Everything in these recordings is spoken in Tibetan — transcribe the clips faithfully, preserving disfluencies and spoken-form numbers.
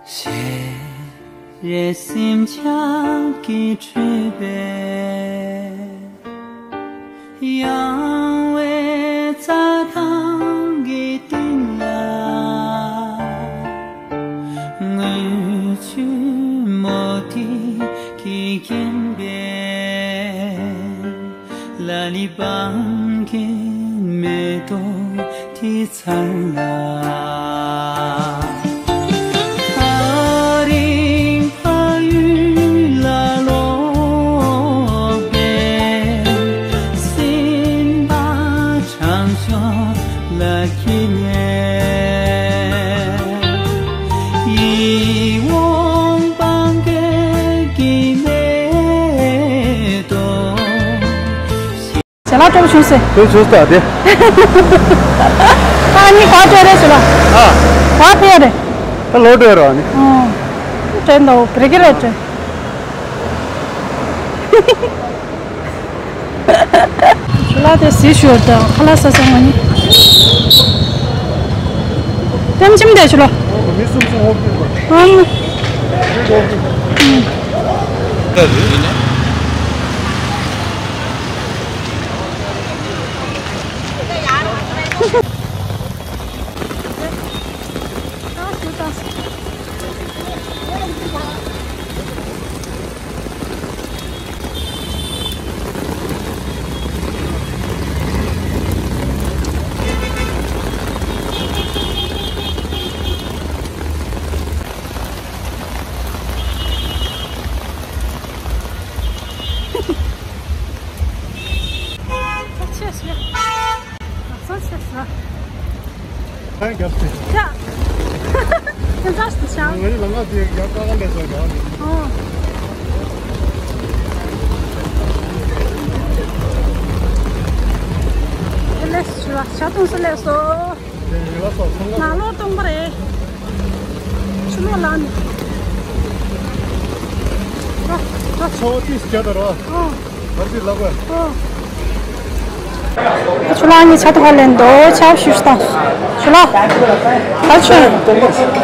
ཞལ་རས་སེམས་ཅན་གྱི་སྤྲུལ་པས། ཡང་བའི་རྩྭ་ཐང་གི་སྟེང་ལ། དངུལ་ཆུ་མུ་ཏིག་གིས་བརྒྱན་པའི། ལ་ནི་སྤང་གི་མེ་ཏོག་དེ་ཚར་ལ། ཐག་རིང་ཕ་ཡུལ་ལ་ལོག་པའི་སེམས་པ་དྲང་ཤོས་ལ་ཁྱེད་ནས། ཡིད་འོང་སྤང་གི་མེ་ཏོག་ཞལ་ལག་སྤྲོད་བྱུང་ཟེར། དེ་བྱུང་སྟ་དེ། ཨ་ནི་ག་སྤྲད་རེད་ཟེར་ལ། ཨ། ག་ཕེ་རེད། ད་ལོ་སྤྲད་རོགས་ནི། ཨོ། སྤྲད་འདུག་བེར་ཀི་རེད་སྤྲད། ཞུ་ལ་དེ་སི་ཞོར་དང་ཁ་ལག་ས་ས་ང་ནི། ཏེམ་ཅིམ་དེ་ཞུ་ལ། མི་གསུམ་གསུམ་འོག་གི་གོ། ཨང་། ད་རེད། ཁྱེད་ཚོ་ཞིག་ཡ། ང་ཚོ་ཆེ་ས། ཨ་རྒྱབ་སྟེ། ཡ། ཁྱེད་ཚོ་ཞིག་ཤང་། ང་ཡི་ལམ་ཁ་དེ་རྒྱབ་ཀ་ཀ་ལས་སོ་རྒྱབ་ནས། ཨོ། ཨེ་ལེ་སི་ཞུ་བ་ཤ་ཐུང་སུ་ལས་སོ། དེ་ཡི་ལ་སོ་ཚང་ནང་ལོག་སྟོང་པ་རེད། ཕྱི་ལོགས་ལ་ནི། ཨོ། ཨོ། ཆོ་ཏིས་རྒྱ་དར་བ། ཨོ། བར་དུ་ལག་པ། ཨོ། ཆུ་ལག་གཉིས་ཆ་ཐུག་ལེན་དོ་ཆ་བཞུ་ཞུ་དང་། ཆུ་ལག་ད་ཆུ།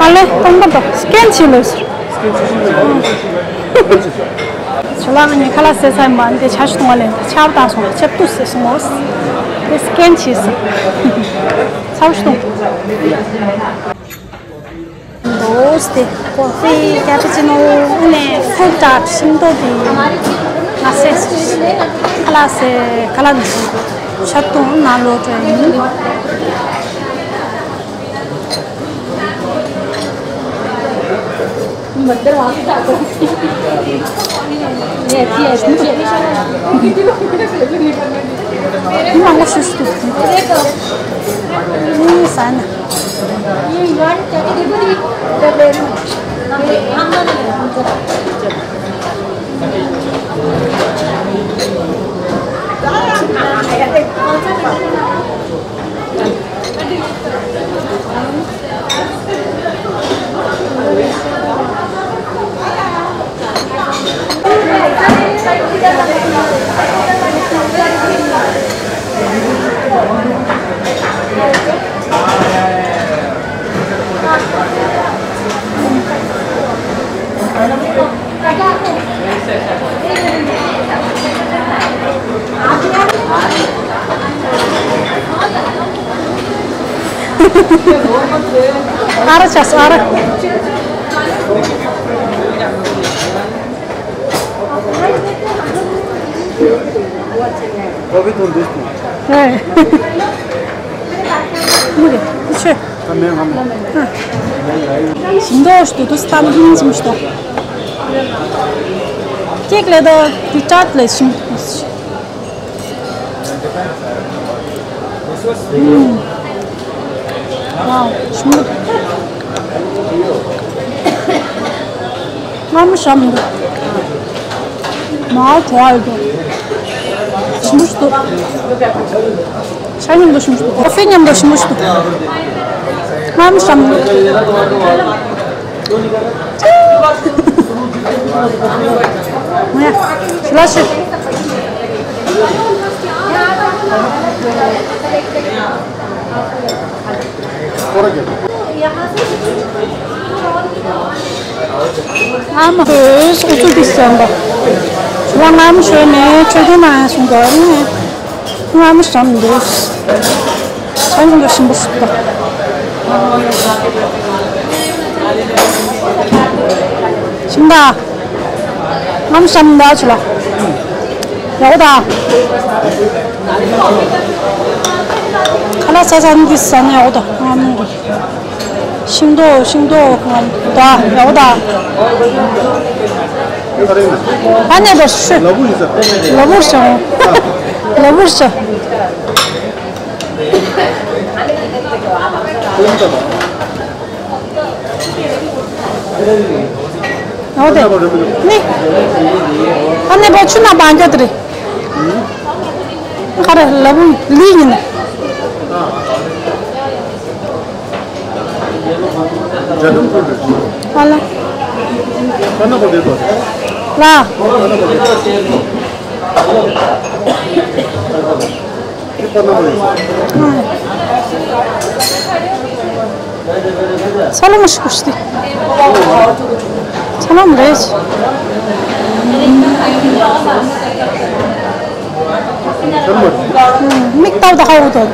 ཨ་ལེ་སྟོང་པ་དང་སྐད་ཆེ་ལོས། ཆུ་ལག་གཉིས་ཁ་ལག་ཟས་ཚར་མ་འདི་ཆ་བཞུ་གཏོང་བ་ལེན་ཆ་བ་དང་སོང་ཆབ་ཏུ་ཟས་སོང་ངོ་། དེ་སྐད་ཆེ་སོང་། ཆ་བཞུ་གཏོང་། འདོགས་ཏེ་ཀོ་ཧྥི་ཀེ་པ་ཅི་ནོ་ཨ་ནེ་ཧེ་ཏྲ་ཤིང་ཏོག་དེ་ང་སེ་ཁ་ལག་སེ་ཁ་ལག་ནི་ཆ་ཏོང་ན་ལོ་ཏྲེ་ཡིན། མ་འདར་བ་ཁ་ཁ། ཡེ་ཡེ་ཡེ། མང་པོ་ཞིག་འདུག་ཨུ་ཟ་ན། ཨ་ར་ཆ་སོ་ཨ་ར། ཨེ། མི་རེད། ཆོས། ཞིམ་མདོག་ཞིག་འདུག་སྟབས་ཡིན་ཞིམ་ཞིག་འདུག་ཀེག་ལས་དོ་དེ་ཊར་ཊི་ལས་ཞིམ། ཨུམ། ཝའོ། ཞིམ་འདུག་མངར་མོ་ཞིམ་འདུག་མར་བྲོ་བ་ཡོད་འདུག་ཞིམ་པོ་ཞིག་འདུག་ཆ་མཉམ་དུ་ཞིམ་པོ་ཞིག་འདུག་ཀོ་ཧྥི་མཉམ་དུ་ཞིམ་པོ་ཞིག་འདུག་མངར་མོ་ཞིམ་འདུག་མོ་ཡ། ཞུ་ལ་ཞུ། སྐོར་རྒྱབ། ཨ་མ་ཨོས་ཨུ་ཚུགས་ཏི་བསམ་པ། ང་ངམ་ཤོད་ནས་ཆོས་དོན་ནང་སོང་གོ་རེད། ངམ་བསམ་འདུག་ཚང་གི་ཞིམ་པོ་ཞིག་ཏུ། ཞིམ་ད། ངམ་བསམ་ད་ཆུ་ལ། ཡག་པོ་ད། ཁ་ལག་ཚ་ཚ་འདི་ཟ་ན་ཡག་པོ་ད། ངམ་ནི་རེད། ཤིང་ཏོག་ཤིང་ཏོག་ད་ཡག་པོ་ད། ཨ་ནེ་བར་ཤི། ལ་བུ་ཡིན་ས། ལ་བུར་ཤང་། ལ་བུར་ཤང་། ཡག་པོ་ད། ནི། ཨ་ནེ་བར་ཆུ་ན་བང་རྒྱ་དེ་རེད། ག་རེ་ལ་བུ་ལི་ཡིན་ན། རྒྱ་གྲམ་ཁུལ་རེད། ཨ་ལ། ཁ་ན་པོ་དེ་ཚོ། ལ། ཁ་ན་པོ་དེ་ཚོ། ཁྱི་ཁ་ན་པོ་ཡིན་ས། ཚ་ལོ་མ་ཤི་ཤི་ཏི། ཚ་ལོ་མ་རེད། མིག་ཏག་ཏག་ཧ་གོ་ཐུབ།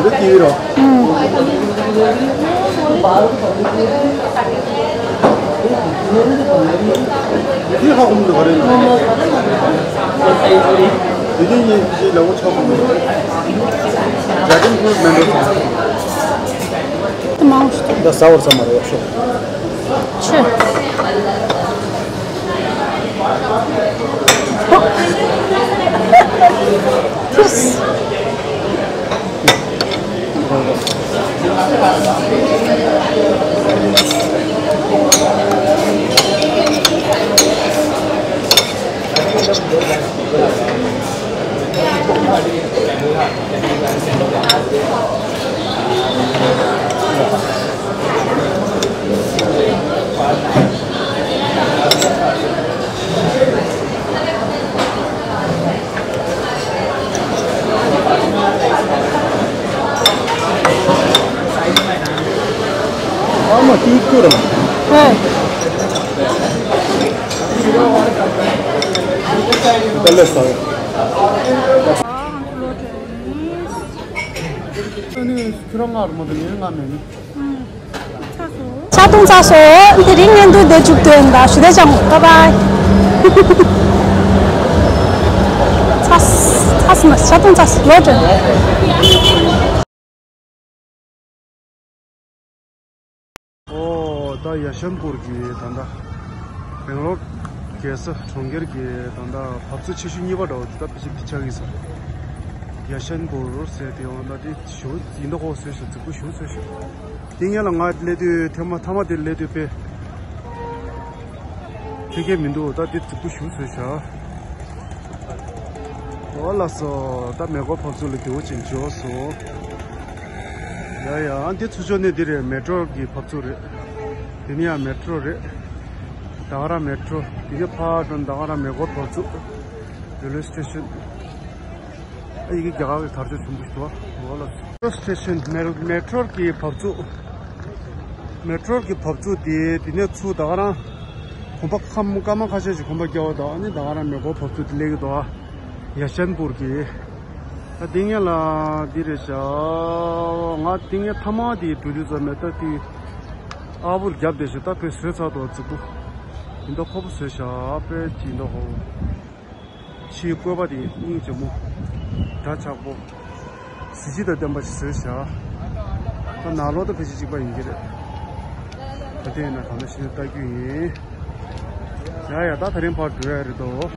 འདི་ཏི་བི་རོ། འདི་ཧ་གོ་མི་འདུག་ག་རེ། འདི་ནི་ངས་འདི་ལ་འོ་ཆོག་གི་མི་འདུག་རྒྱ་གྲམ་ཁུལ་མེན་འགྲོ་སོང་། དེ་མང་ཤོས། ད་ཟ་བར་ས་མ་རེད་ཤོག་ཆུ། ཐུགས། ཨ་མ་ཏི་ཀུ་ར། ཧེ། ད་ལེ་ས། ཨ་ནི་ཁྱོད་རང་ང་རུ་མ་དང་ངའི་ང་མེད་ནི། ཆ་ཐུང་ཚ་སོ། དེ་རིང་ངན་དུ་བསྡད་བཅུག་དོན་དང་ཞུ་བདེ་ཅང་། བ་བའི། ཚ་ཚ་སོ་ན་ཆ་ཐུང་ཚ་སོ་ལོ་དྲན། ཨོ་ད་ཡ་ཤན་པུར་གྱི་ད་ལྟ་སྦེང་ལོར་རྒྱལ་ས་གྲོང་ཁྱེར་གྱི་ད་ལྟ་བབས་ཚོད་ཆེ་ཤོས་གཉིས་པ་འདྲ་བོ་ད་ཕལ་ཆེར་འདི་ཆགས་ཀྱི་ས། ཡ་ཤན་པུར་ཟེར་དེ་འོ་ད་དེ་ཞུ་ཡིན་ད་ཧོ་བཟོས་ཤག་རྫིག་པོ་ཞུ་བཟོས་ཤག་དེ་སྔོན་ལ་ང་སླེབས་དུས་ཐེངས་མ་མཐའ་མ་དེ་སླེབས་དུས་དཔེ་ཕལ་སྐད་མི་འདུག་ད་དེ་རྫིག་པོ་ཞུ་བཟོས་ཤག་འོ་ལགས་སོ། ད་མེ་འཁོར་བབས་ཚུགས་ལ་དེ་འོ་ཅིག་འབྱོར་སོང་། ཡ་ཡ་ཨ་འདི་ཚུར་ཕྱོགས་ནས་འདི་རེད། མེ་ཏྲོ་གི་བབས་ཚུགས་རེད། དེ་ནས་ཡང་མེ་ཏྲོ་རེད། ད་ག་རང་མེ་ཏྲོ། དེ་ནས་ཕར་འགྲོ་ན་ད་ག་རང་མེ་འཁོར་བབས་ཚུགས། རེལ་ཝེ་སི་ཊེ་ཤན། ཨ་ཡི་གེ་རྒྱ་གར་གི་དར་ལྕོག་ཆེན་པོ་ཞིག་འདུག་ཨ། འོ་ལགས་སོ། མེ་ཏྲོ་སི་ཊེ་ཤན། མེ་མེ་ཏྲོ་གི་བབས་ཚུགས། མེ་ཏྲོ་གི་བབས་ཚུགས་དེ་དེ་ནས་ཚུར་ད་ག་རང་གོམ་པ་ཁ་སྐར་མ་ཁ་ཤས་ཤིག་གོམ་པ་རྒྱག་པ་དང་ཨ་ནི་ད་ག་རང་མེ་འཁོར་བབས་ཚུགས་དེ་སླེབས་ཀྱི་འདུག་ཨ། ཡ་ཤན་པུར་གྱི། ད་དེ་སྔོན་ལ་འདི་རེད་ཤག་ང་དེ་སྔོན་ཐ་མ་དེ་འགྲོ་དུས་ཙམ་མེད་ད་དེ། ཨ་བུར་རྒྱབ་བསྡད་ཤག་ད་དཔེ་བཟོས་ཚར་འདུག་རྫིག་པོ། ཡིན་ད་ཁོ་པོ་བཟོས་ཤག་དཔེ་ཅིག་ཡིན་ད་ཧོ། ཕྱིའི་བཀོད་པ་དེ་སྙིང་རྗེ་མོ། འདྲ་ཆགས་པོ། གཟི་བརྗིད་དང་ལྡན་པ་ཞིག་བཟོས་ཤག་ད་ནང་ལོགས་ད་ཕལ་ཆེར་གཅིག་པ་ཡིན་གྱི་རེད། ད་དེ་ཡིན་ན་གང་ལ་ཤེས་ན་ལྟ་རྒྱུ་ཡིན། ཡ་ཡ་ད་དེ་རིང་ཕར་འགྲོ་ཡ་རེད་དོ།